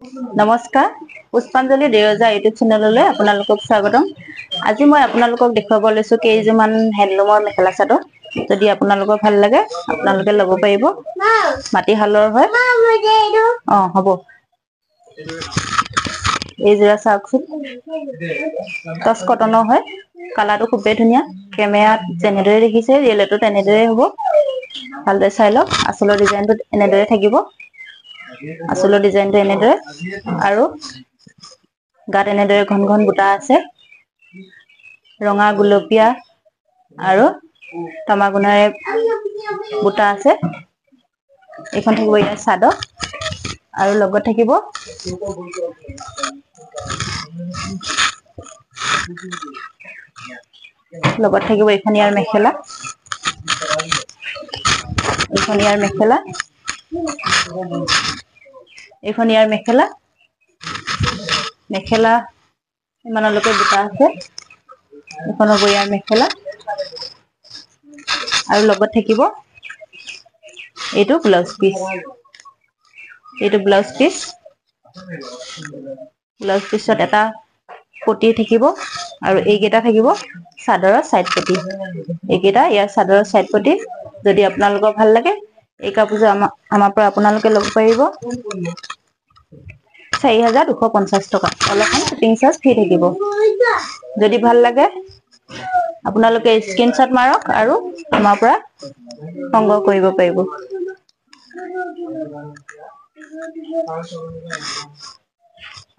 নমস্কাৰ, পুষ্পাঞ্জলি দেৰজা ইউটিউব চেনেললৈ আপোনালোকক স্বাগতম। আজি মই আপোনালোকক দেখুৱাব লৈছো কেইযোৰমান হেণ্ডলুমৰ মেখেলা চাদৰ। যদি আপোনালোকৰ ভাল লাগে আপোনালোকে ল'ব পাৰিব। মাটিশালৰ হয়। অ হ'ব, এইযোৰা চাওকচোন, টচ কটনৰ হয়, কালাৰটো খুবেই ধুনীয়া। কেমেৰাত যেনেদৰে দেখিছে ৰিয়েলতো তেনেদৰে হ'ব। ভালদৰে চাই লওক। আচলৰ ডিজাইনটো এনেদৰে থাকিব, আচলৰ ডিজাইনটো এনেদৰে, আৰু গাত এনেদৰে ঘন ঘন বুটা আছে, ৰঙা, গুলপীয়া আৰু তামাগুণাৰে বুটা আছে। এইখন থাকিব ইয়াৰ চাদৰ, আৰু লগত থাকিব এইখন ইয়াৰ মেখেলা, এইখন ইয়াৰ মেখেলা, এইখন ইয়াৰ মেখেলা। মেখেলা ইমানলৈকে বুটা আছে। এইখন হ'ব ইয়াৰ মেখেলা, আৰু লগত থাকিব এইটো ব্লাউজ পিচ। এইটো ব্লাউজ পিচ, ব্লাউজ পিচত এটা পটি থাকিব, আৰু এইকেইটা থাকিব চাদৰৰ চাইড পটি। এইকেইটা ইয়াৰ চাদৰৰ চাইড পটি। যদি আপোনালোকৰ ভাল লাগে এই কাপোৰযোৰ আমাৰ পৰা আপোনালোকে ল'ব পাৰিব। 4250 টকা, অলপমান শ্বিপিং চাৰ্জ ফ্ৰী থাকিব। যদি ভাল লাগে আপোনালোকে স্ক্ৰীনশ্বট মাৰক আৰু আমাৰ পৰা সংগ্ৰহ কৰিব পাৰিব।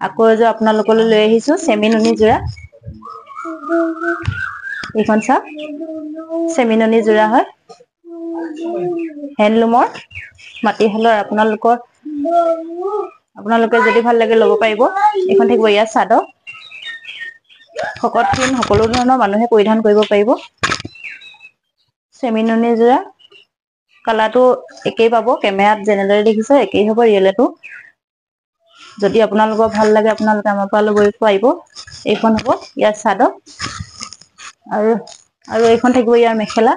আকৌ এযোৰ আপোনালোকলৈ লৈ আহিছো চেমি নুনি যোৰা। এইখন চাওক, চেমি নুনি যোৰা হয়, হেণ্ডলুমৰ, মাটিশালৰ। আপোনালোকে যদি ভাল লাগে ল'ব পাৰিব। এইখন থাকিব ইয়াৰ চাদৰ। শকত ক্ষীণ সকলো ধৰণৰ মানুহে পৰিধান কৰিব পাৰিব। চেমি নুনি যোৰা, কালাৰটো একেই পাব, কেমেৰাত যেনেদৰে দেখিছে একেই হ'ব ৰিয়েলতো। যদি আপোনালোকৰ ভাল লাগে আপোনালোকে আমাৰ পৰা ল'ব পাৰিব। এইখন হ'ব ইয়াৰ চাদৰ, আৰু এইখন থাকিব ইয়াৰ মেখেলা।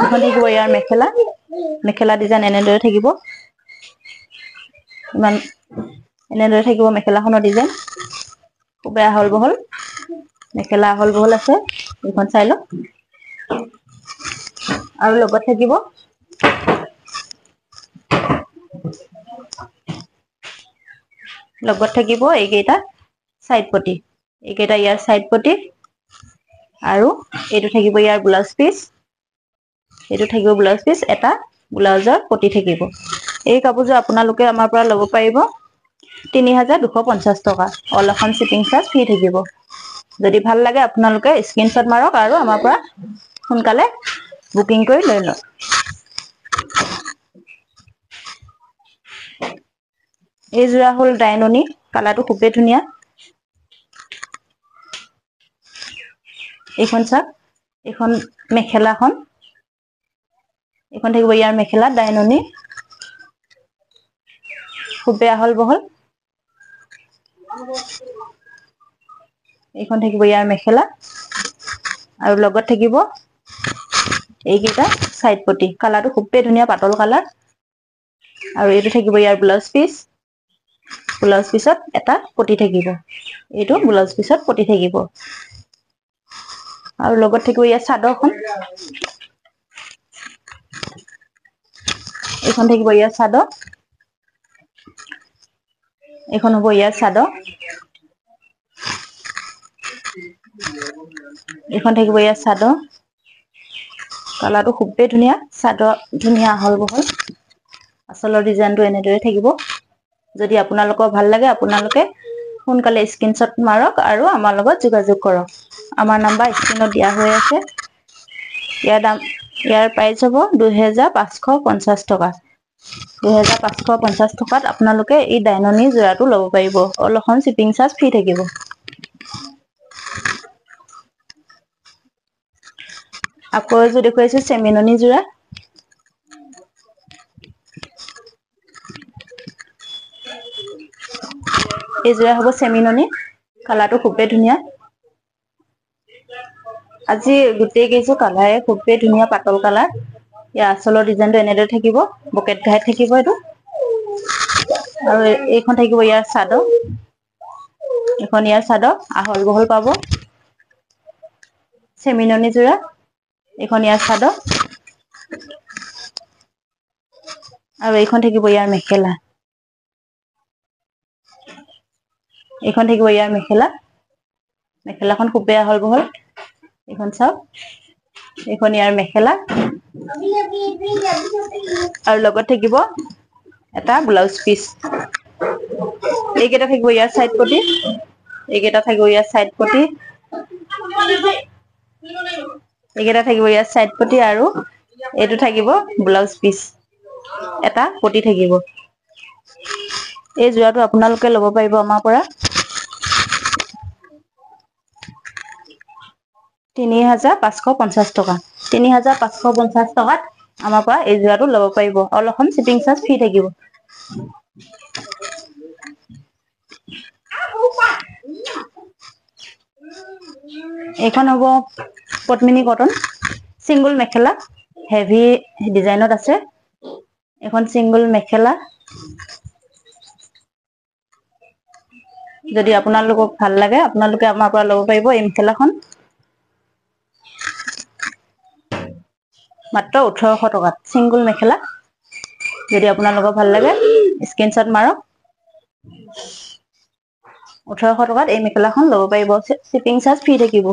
এইখন থাকিব ইয়াৰ মেখেলা। মেখেলা ডিজাইন এনেদৰে থাকিব, ইমান এনেদৰে থাকিব মেখেলাখনৰ ডিজাইন। খুবেই আহল বহল মেখেলা, আহল বহল আছে, এইখন চাই লওক। আৰু লগত থাকিব এইকেইটা চাইড পটি, এইকেইটা ইয়াৰ চাইড পটি, আৰু এইটো থাকিব ইয়াৰ ব্লাউজ পিচ। এইটো থাকিব ব্লাউজ পিচ, এটা ব্লাউজৰ পটি থাকিব। এই কাপোৰযোৰ আপোনালোকে আমাৰ পৰা ল'ব পাৰিব 3250 টকা, all Assam shipping charge free থাকিব। যদি ভাল লাগে আপোনালোকে স্ক্ৰীনশ্বট মাৰক আৰু আমাৰ পৰা সোনকালে বুকিং কৰি লৈ লওক। এই যোৰা হ'ল ডাইননি, কালাৰটো খুবেই ধুনীয়া। এইখন চাওক, এইখন মেখেলাখন, এইখন থাকিব ইয়াৰ মেখেলা ডাইননি, খুবেই আহল বহল। এইখন থাকিব ইয়াৰ মেখেলা, আৰু লগত থাকিব এইকেইটা চাইড পটি। কালাৰটো খুবেই ধুনীয়া, পাতল কালাৰ। আৰু এইটো থাকিব ইয়াৰ ব্লাউজ পিচ। ব্লাউজ পিচত এটা পটি থাকিব, এইটো ব্লাউজ পিচত পটি থাকিব। আৰু লগত থাকিব ইয়াৰ চাদৰখন। এইখন থাকিব ইয়াৰ চাদৰ, এইখন হ'ব ইয়াৰ চাদৰ। এইখন থাকিব ইয়াৰ চাদৰ। কালাৰটো খুবেই ধুনীয়া, চাদৰ ধুনীয়া আহল বহল। আচলৰ ডিজাইনটো এনেদৰে থাকিব। যদি আপোনালোকৰ ভাল লাগে আপোনালোকে সোনকালে স্ক্ৰীনশ্বট মাৰক আৰু আমাৰ লগত যোগাযোগ কৰক। আমাৰ নাম্বাৰ স্ক্ৰীনত দিয়া হৈ আছে। ইয়াৰ প্ৰাইচ হ'ব 2550 টকা। 2550 টকাত আপোনালোকে এই ডাইননি যোৰাটো ল'ব পাৰিব। All Assam shipping charge free থাকিব। আকৌ এযোৰ দেখুৱাইছো চেমিননি যোৰা। এই যোৰা হ'ব চেমিননি, কালাৰটো খুবেই ধুনীয়া। আজি গোটেই কেইযোৰ কালাৰে খুবেই ধুনীয়া, পাতল কালাৰ। ইয়াৰ আচলৰ ডিজাইনটো এনেদৰে থাকিব, বকেট ঘাই থাকিব এইটো। আৰু এইখন থাকিব ইয়াৰ চাদৰ। এইখন ইয়াৰ চাদৰ, আহল বহল পাব। চেমিননি যোৰা। এইখন ইয়াৰ চাদৰ। আৰু এইখন থাকিব ইয়াৰ মেখেলা। এইখন থাকিব ইয়াৰ মেখেলা। মেখেলাখন খুবেই আহল বহল। এইখন চাওক, এইখন ইয়াৰ মেখেলা। আৰু লগত থাকিব এটা ব্লাউজ পিচ। এইকেইটা থাকিব ইয়াৰ চাইড পটি। এইকেইটা থাকিব ইয়াৰ চাইড পটি। এইকেইটা থাকিব ইয়াৰ চাইড পটি। আৰু এইটো থাকিব ব্লাউজ পিচ, এটা পটি থাকিব। এই যোৰাটো আপোনালোকে ল'ব পাৰিব আমাৰ পৰা 3550 টকা। 3550 টকাত আমাৰ পৰা এই যোৰাটো ল'ব পাৰিব। All Assam shipping charge free থাকিব। এইখন হ'ব পদ্মিনী কটন, ছিংগল মেখেলা, হেভি ডিজাইনত আছে। এখন ছিংগল মেখেলা। যদি আপোনালোকক ভাল লাগে, আপোনালোকে আমাৰ পৰা ল'ব পাৰিব এই মেখেলাখন মাত্ৰ 1800 টকাত, ছিংগল মেখেলা। যদি আপোনালোকৰ ভাল লাগে, স্ক্ৰীনশ্বট মাৰক। 1800 টকাত এই মেখেলাখন ল'ব পাৰিব, শ্বিপিং চাৰ্জ ফ্ৰী থাকিব।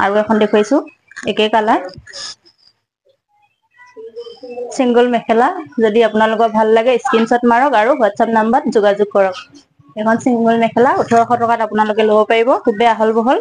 আৰু এখন দেখুৱাইছো, একে কালাৰ, ছিংগল মেখেলা। যদি আপোনালোকৰ ভাল লাগে, স্ক্ৰীনশ্বট মাৰক আৰু হোৱাটছআপ নাম্বাৰত যোগাযোগ কৰক। এখন ছিংগল মেখেলা 1800 টকাত আপোনালোকে ল'ব পাৰিব। খুবেই আহল বহল।